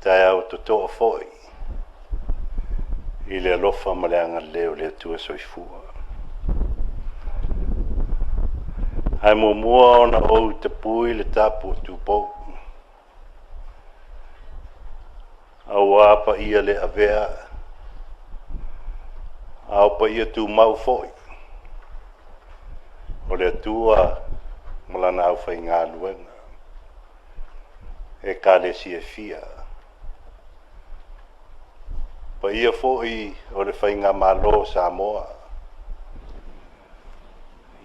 Taeao totoa foi i le alofa ma le agalelei o le Atua Soifua. Ae muamua ona ou tapui le tapu o Tupou, aua paia le avea, a o paia tumau foi o le Atua ma Lana aufaigaluega, Ekalesia e fia. Paia foi o le Faigamalo o Samoa,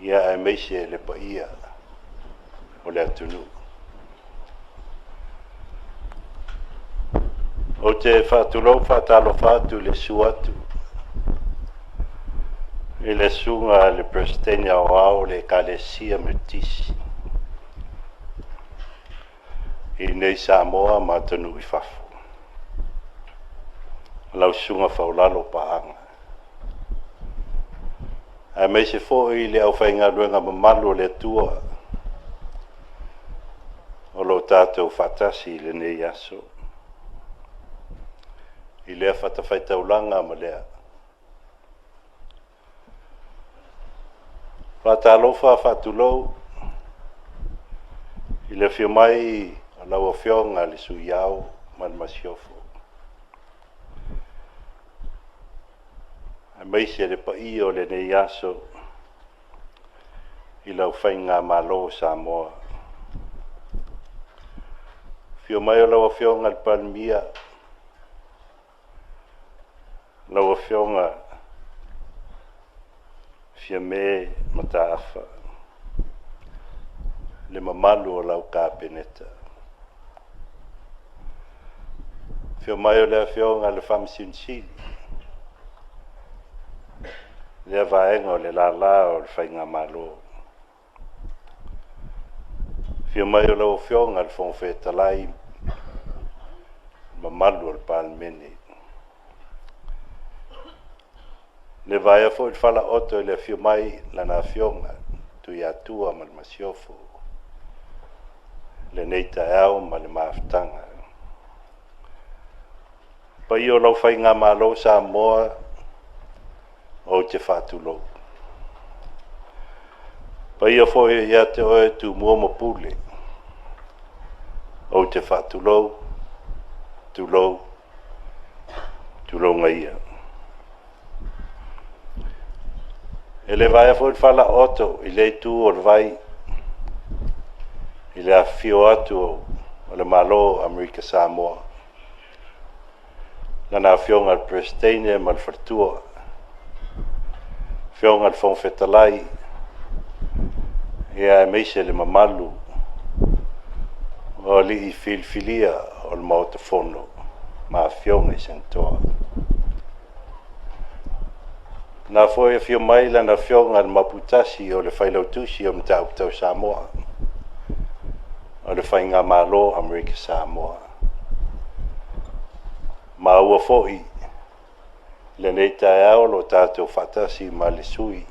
ia aemaise le paia o le atunuu. Ou te faatulou faatalofa atu i le susu atu i le susuga i le Peresetene Aoao o le Ekalesia Metotisi i inei i Samoa ma atunuu i fafo. Lau Susuga Faulalo Paaga, aemaise foi le aufaigaluega mamalu a le Atua o lo o tatou faatasi i lenei aso i lea fatafaitaulaga ma lea. Faatalofa faatulou i le afio mai o lau Afioga i le Sui Ao ma le Masiofo, aemaise le paia o lenei aso i lau Faigamalo o Samoa. Afio mai o lau Afioga i le Palemia, lau Afioga Fiame Mataafa, le mamalu o lau Kapeneta. Afio mai o le Afioga i le Faamasino Sili, lea vaega o le lala o le Faigamalo. Afio mai o lau Afioga i le Fofoga Fetalai, mamalu o le Palemene. Le vaea foi le falaoto i le afio mai o lana Afioga Tuiatua ma le Masiofo, lenei taeao ma le mafutaga. Paia o lau Faigamalo Samoa, ou te faatulou. Paia foi ia te oe Tumua ma Pule, ou te faatulou, tulou, tulouna ia. E le vaea foi le falaooto i lea itu o le vai i le afifio atu o le Malo o Amerika Samoa, Lana Afioga i le Peresetene ma le faletua, Afioga i le Fofoga Fetalai, aemaise le mamalu o alii filifilia o le Maota Fono ma Afioga i Senatoa. O lena foi e afio mai Lana Afioga i le Maoputasi o le Failautusi o Mataupu Tau Samoa o le Faigamalo o Amerika Samoa. Maua foi i lenei taeao lo tatou faatasi ma le sui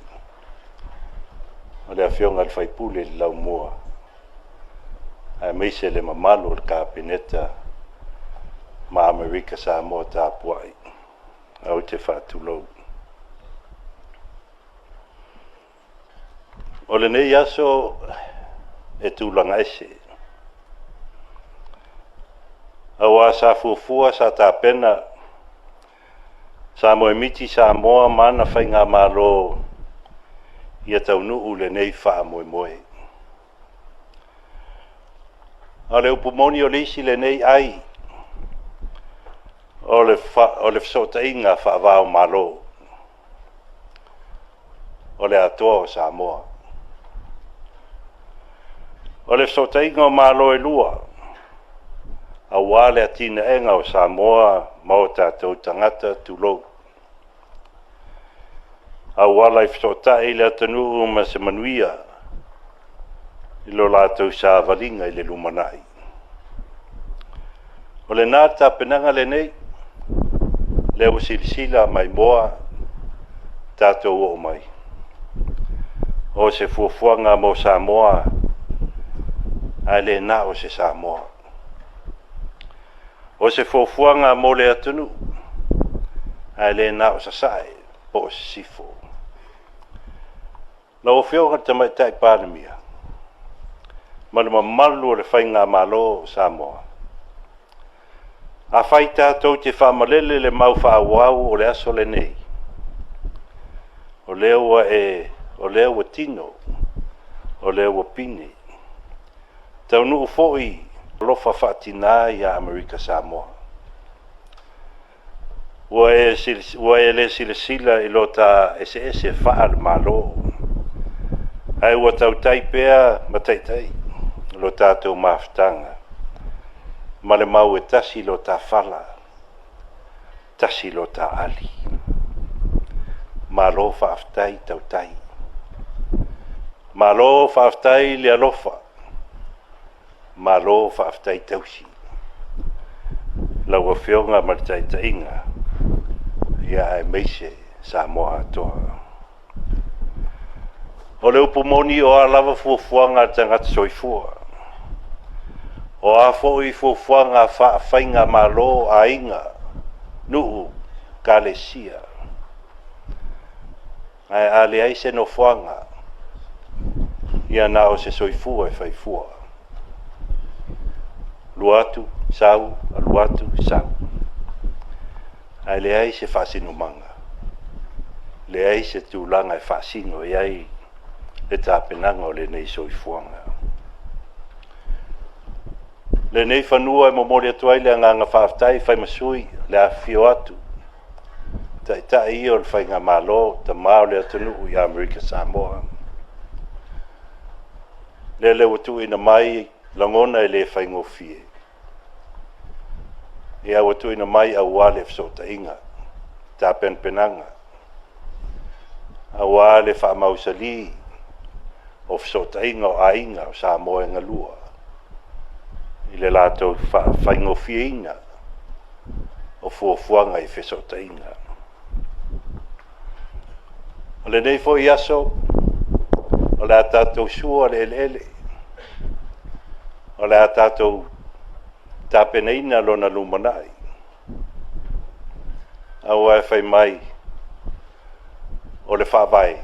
o le Afioga i le sui usufono le Laumua, aemaise le mamalu o le Kapeneta ma Amerika Samoa tapuai, ou te faatulou. O lenei aso e tulaga ese, aua sa fuafua, sa tapena, sa moemiti Samoa ma ana faigamalo ia taunuu lenei faamoemoe. A o le upu moni, o le isi lenei ai o le fesootaiga faava-o-Malo o le Atoa o Samoa. O le fesootaiga o Malo e lua aua le atinaega o Samoa ma o tatou tagata, tulou. Auala e fesootai le atunuu ma se manuia i lo latou savaliga i le lumanai. O lena tapenaga lenei, lea ua silasila maimoa tatou oo mai. O se fuafuaga mo Samoa, ae le na o se Samoa. O se fuafuaga mo le atunuu, ae le na o Sasae po o Sisifo. Lau Afioga i le Tamaitai Palemia ma le mamalu o le Faigamalo o Samoa, afai tatou te faamalele le mau faaauau o le aso lenei, o lea ua tino, o lea ua pine, taunuu foi alofa faatina ia Amerika Samoa. Ua e le silasila i lo ta eseese faale-Malo, ae ua tautai pea ma taitai lo tatou mafutaga ma le mau e tasi lo ta fala, tasi lo ta ali. Malo faafetai tautai, malo faafetai le alofa, malo faafetai tausi. Lau Afioga ma le taitaiga, aemaise Samoa atoa. O le upu moni, o a lava fuafuaga a le tagata soifua, o a foi fuafuaga faafaigamalo a aiga, nuu, ekalesia, ae a leai se nofoaga, ia na o se soifua e fai fua. Alu atu sau, alu atu sau, ae leai se faasinomaga, leai se tulaga e faasino i ai le tapenaga o lenei soifuaga. O lenei fanua e momoli atu ai le agaga faafetai e fai ma sui o le afifio atu o Taitai ia o le Faigamalo, tama o le atunuu i Amerika Samoa. Lele ua tuuina mai lagona e le faigofie, ua tuuina mai aua le fesootaiga, tapenapenaga aua le faamausali o fesootaiga o aiga o Samoa e galua i le latou faafaigofieina o fuafuaga i fesootaiga. O lenei foi aso, o le a tatou sua le eleele, o le a tatou tapenaina lona lumanai, aua fai mai o le faavae,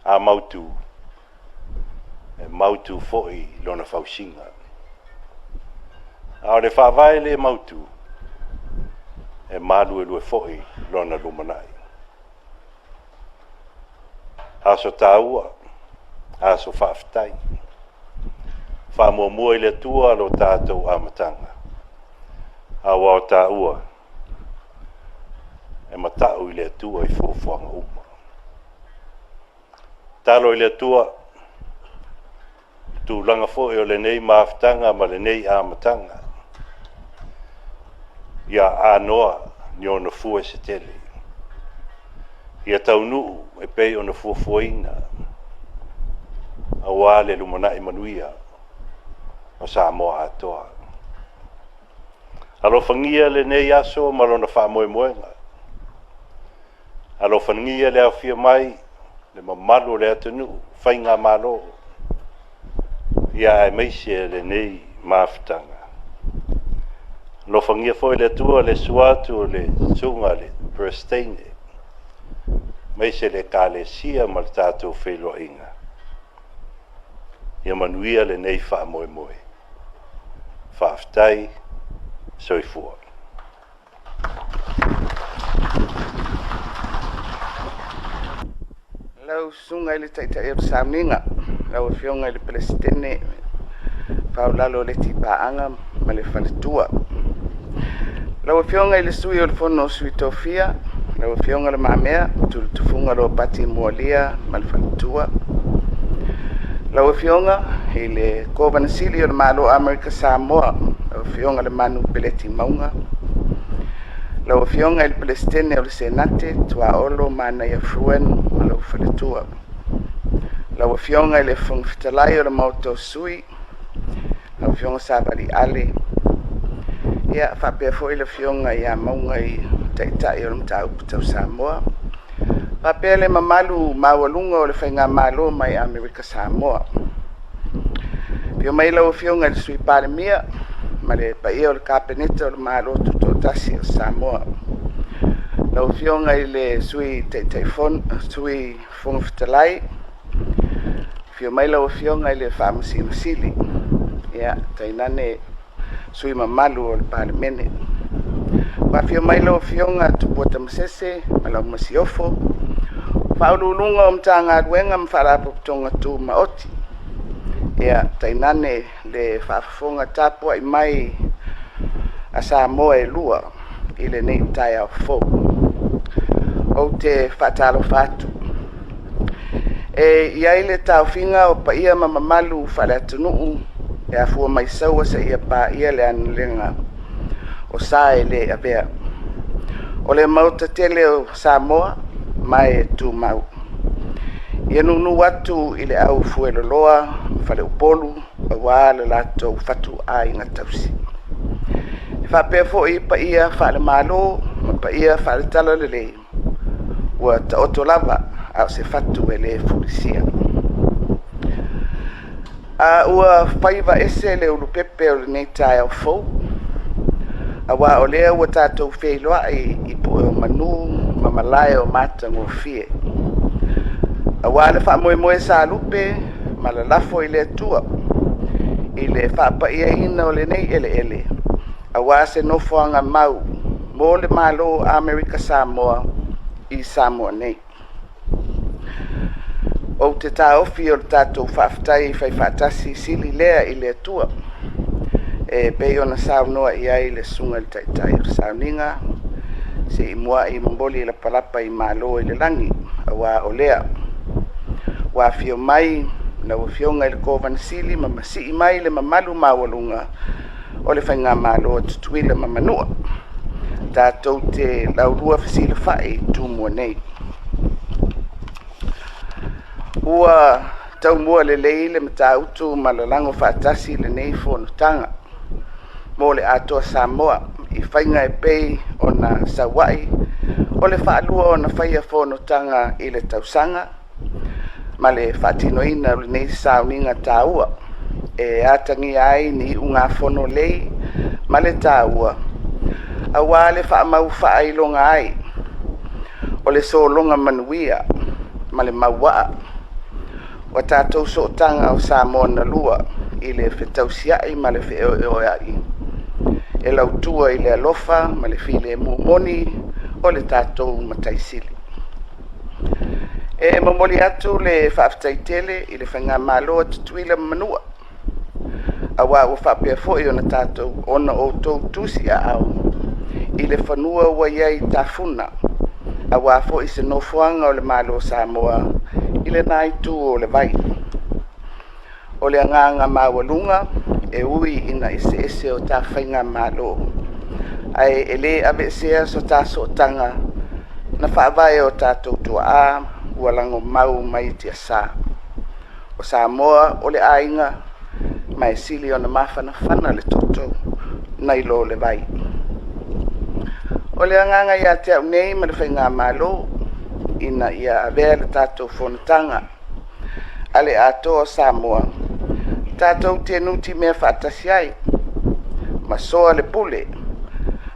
a mautu, e mautu foi lona fausiga. A o le faavae le mautu, e maluelue foi lona lumanai. Aso taua, aso faafetai. Faamuamua i le Atua lo tatou amataga, aua o taua e matau i le Atua i fuafuaga uma. Tatalo i le Atua i tulaga foi o lenei mafutaga ma lenei amataga, ia anoa ni ona fua se tele, ia taunuu e pei ona fuafuaina aua le lumanai manuia o Samoa atoa. Alofagia lenei aso ma lona faamoemoega. Alofagia le aofia mai o le mamalu o le atunuu, faigamalo, aemaise lenei mafutaga. Alofagia foi e le Atua le susu atu o le Susuga i le Peresetene aemaise le Ekalesia ma le tatou feiloaiga. Ia manuia lenei faamoemoe. Faafetai. Soifua. Lau Susuga i le Taitai o le Sauniga, lau Afioga i le Peresetene Maualalo o le isi Paaga ma le faletua. Lau Afioga i le Sui o le Fono a Sui Tofia, lau Afioga Le Mamea Tuiletufuga Ropati Mualia ma le faletua. Lau Afioga i le Kovana Sili o le Malo o Amerika Samoa, lau Afioga Lemanu Peleti Mauga. Lau Afioga i le Peresetene o le Senate Tuaolo Manaia Fruan ma lou faletua. Lau Afioga i le Fofoga Fetalai o le Maota o Sui, lau Afioga Savali Ale, faapea foi le Afioga ia Mauga o le Taitai o le Mataupu Tau Samoa, faapea le mamalu maualuga o le faigamalo mai Amerika Samoa. Afio mai lau Afioga i le Sui Palemia ma le paia o le Kapeneta o le Malo Tutoatasi o Samoa. Lau Afioga i le Sui Taitaifono, Sui Fofoga Fetalai, afio mai lau Afioga i le Faamasino Sili, tainane sui usufono mamalu o le Palemene. Afio mai lau Afioga Tupua Tamasese ma lau Masiofo, Ofisa Sili o Pulega o Matagaluega ma Faalapotopotoga Tumaoti, tainane le faafofoga tapuai mai a Samoa e lua i lenei taeao fou. Ou te faatalofa atu. E i ai le taofiga o paia ma mamalu faale-atunuu e afua mai Saua seia paia le aotelega o sa e le avea, o le Maota tele o Samoa ma e tumau. Ia nuunuu atu i le au fueloloa ma faleupolu aua le latou fatuaiga tausi. E faapea foi paia faale-Malo ma paia faale-Talalelei ua taoto lava a o se fatu e le fulisia. A ua faiva ese le ulupepe o lenei taeao fou, aua o lea ua tatou feiloai i pue o manu ma malae o matagofie, aua le faamoemoe sa lupe ma lalafo i le Atua i le faapaiaina o lenei eleele aua se nofoaga mau mo le Malo o Amerika Samoa i Samoa nei. Ou te taofi o le tatou faafetai faifaatasi sili lea i le Atua e pei ona saunoa i ai le Susuga i le Taitai o le Sauniga, se i muai momoli lapalapa i malo i le lagi, aua o lea ua afio mai lau Afioga i le Kovana Sili ma masii mai le mamalu maualuga o le Faigamalo a Tutuila ma Manua, tatou te laulua fesilafai i Tumua nei. Ua taumua lelei le Matautu ma lalago faatasi lenei fonotaga mo le Atoa Samoa i faiga e pei ona sau ai, o le faalua ona faia fonotaga i le tausaga ma le faatinoina o lenei sauniga taua e atagia ai ni iugafono lelei ma le taua aua le faamaufaailoga ai o le sologa manuia ma le mauaa o tatou sootaga o Samoa na lua i le fetausiai ma le feoeoeai e lautua i le alofa ma le filemu moni o le tatou Matai Sili. E momoli atu le faafetai tele i le Faigamalo a Tutuila ma Manua, aua ua faapea foi ona outou tusiaao i le fanua ua i ai i Tafuna aua foi se nofoaga o le Malo o Samoa i lena itu o le vai. O le agaga maualuga, e ui ina eseese o ta faigamalo, ae le aveesea so ta sootaga na faavae i o tatou tuaa ua lagomau mai tiasa. O Samoa o le aiga, ma e sili ona mafanafana le tootoo nai lo le vai. O le agaga ia te au nei ma le Faigamalo, ina ia avea le tatou Fonotaga a le Atoa o Samoa tatou te nutimea faatasi ai ma soa le pule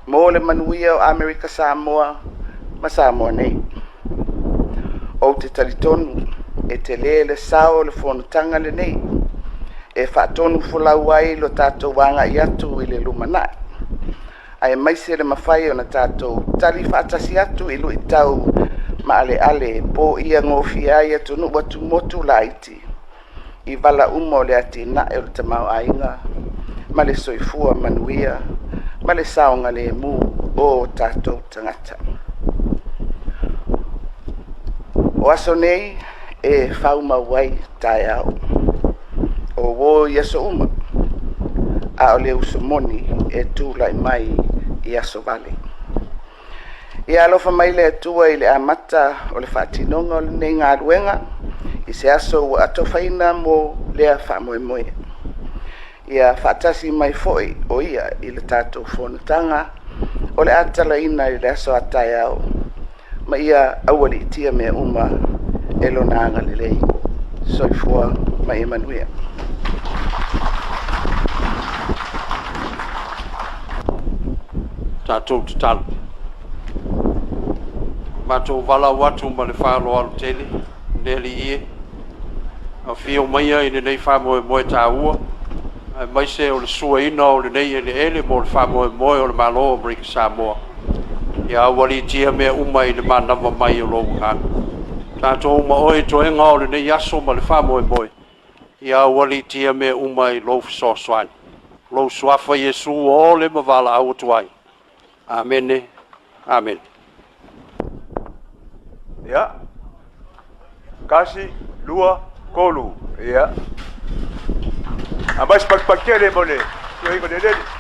mo le manuia o Amerika Samoa ma Samoa nei. Ou te talitonu e tele le sao o le Fonotaga lenei e faatonufolau ai lo tatou agai atu i le lumanai, aemaise le mafai ona tatou tali faatasi atu i luitau maaleale e poia gofie ai atunuu atumotu laiti i vala uma o le atinae o le tamaoaiga ma le soifua manuia ma le saogalemu o o tatou tagata. O aso nei e faumau ai taeao, o uo i aso uma, a o le uso moni e tulai mai i aso vale. Ia alofa mai le Atua i le amata o le faatinoga o lenei galuega i se aso ua atofaina mo lea faamoemoe. Ia faatasi mai foi o Ia i le tatou fonotaga o le a tatalaina i le aso a taeao, ma ia aualiitia mea uma e Lona agalelei. Soifua ma ia manuia. Tatou tatalo. Matou valaau atu ma le faaaloalo tele, le Alii e, afio maia i lenei faamoemoe taua, aemaise o le suaina o lenei eleele mo le faamoemoe o le Malo o Amerika Samoa. Ia aualiitia mea uma i le manava mai o lou Agaga. Tatou uma oe i toega o lenei aso ma le faamoemoe, ia aualiitia mea uma i lou fesoasoani. Lou suafa Iesu ua ole ma valaau atu ai. Amene. Amene. Ia. Kasi, 2, 3. Ia. Aumai se patupatu tele mo le suaina o le eleele.